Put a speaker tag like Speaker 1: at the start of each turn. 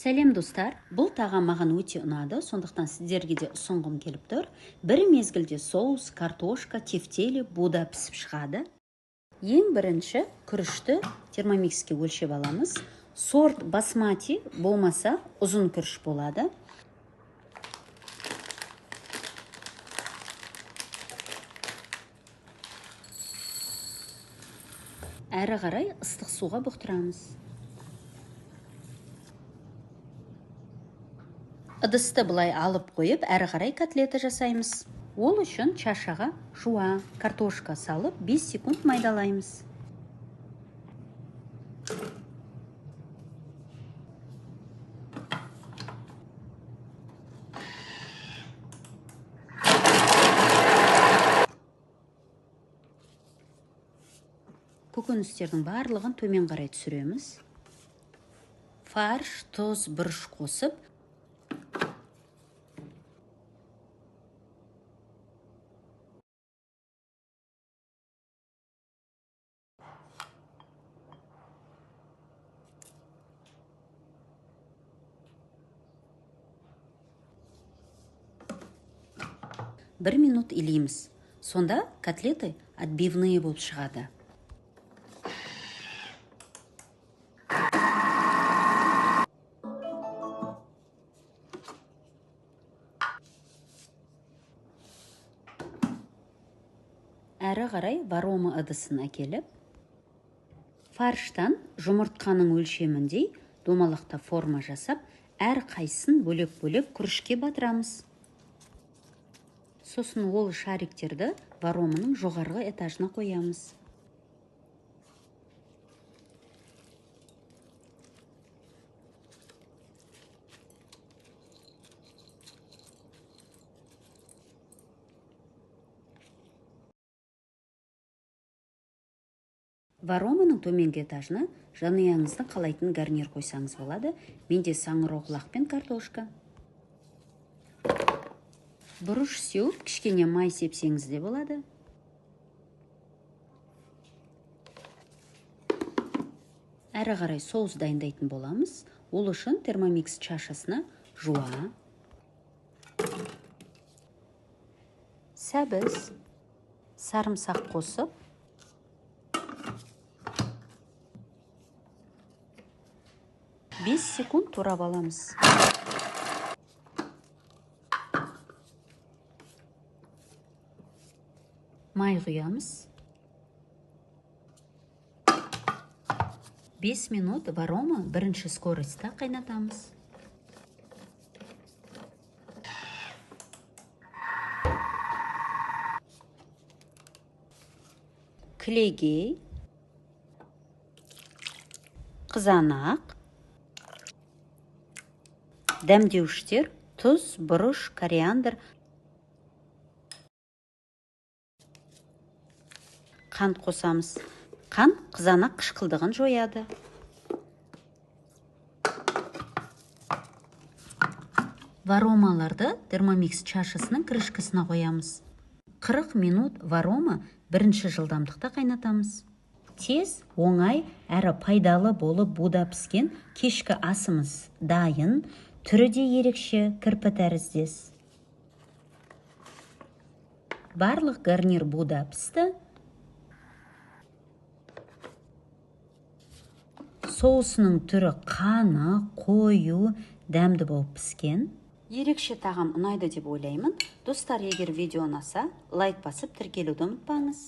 Speaker 1: Сәлем, достар! Бұл тағам маған өте ұнады, сондықтан сіздерге де ұсынғым келіп тұр. Бір мезгілде соус, картошка, тефтели, буда пісіп шығады. Ең бірінші күрішті термомикске өлшеп аламыз. Сорт басмати болмаса ұзын күріш болады. Әрі қарай ыстық суға бұқтырамыз. Ыдысты былай алып қойып, әрі қарай котлета жасаймыз. Ол үшін чашаға жуа, картошка салып 5 секунд майдалаймыз. Көкөністердің барлығын төмен қарай түсіреміз. Фарш, тұз, бұрыш қосып, 1 минут илейміз. Сонда котлеты отбивные болып шығады. Әрі қарай варома ыдысын әкеліп, фарштан жұмыртқаның өлшеміндей домалақта форма жасап, әр қайсысын бөлек-бөлек күрішке батырамыз. Сосын ол шариктерді вароманың жоғарғы этажына қоямыз. Вароманың төменгі этажына жанұяңыздың қалайтын гарнир қойсаңыз болады. Менде саңырауқұлақ пен картошка. Бұрыш сеуіп, кішкене май сепсеңіз де болады. Әрі қарай соус дайындайтын боламыз. Ол үшін термомикс чашасына жуа, сәбіз, сарымсақ қосып, 5 секунд турап аламыз. Май құямыз. 5 минут варома бірінші скоростьта қайнатамыз. Кілегей, қызанақ, дәмдеуіштер, тұз, бұрыш, кориандр, қант қосамыз. Қант қызанақ қышқылдығын жояды. Варомаларды термомикс чашасының крышкасына қоямыз. 40 минут варома бірінші жылдамдықта қайнатамыз. Тез, оңай, әрі пайдалы болып буда піскен кешкі асымыз дайын, түрі де ерекше кірпі тәріздес. Барлық гарнир буда пісті. Соусының түрі қаны, қою, дәмді болып піскен. Ерекше тағам ұнайды деп ойлаймын. Достар, егер видео ұнаса, лайк басып тіркелуді ұмытпаңыз.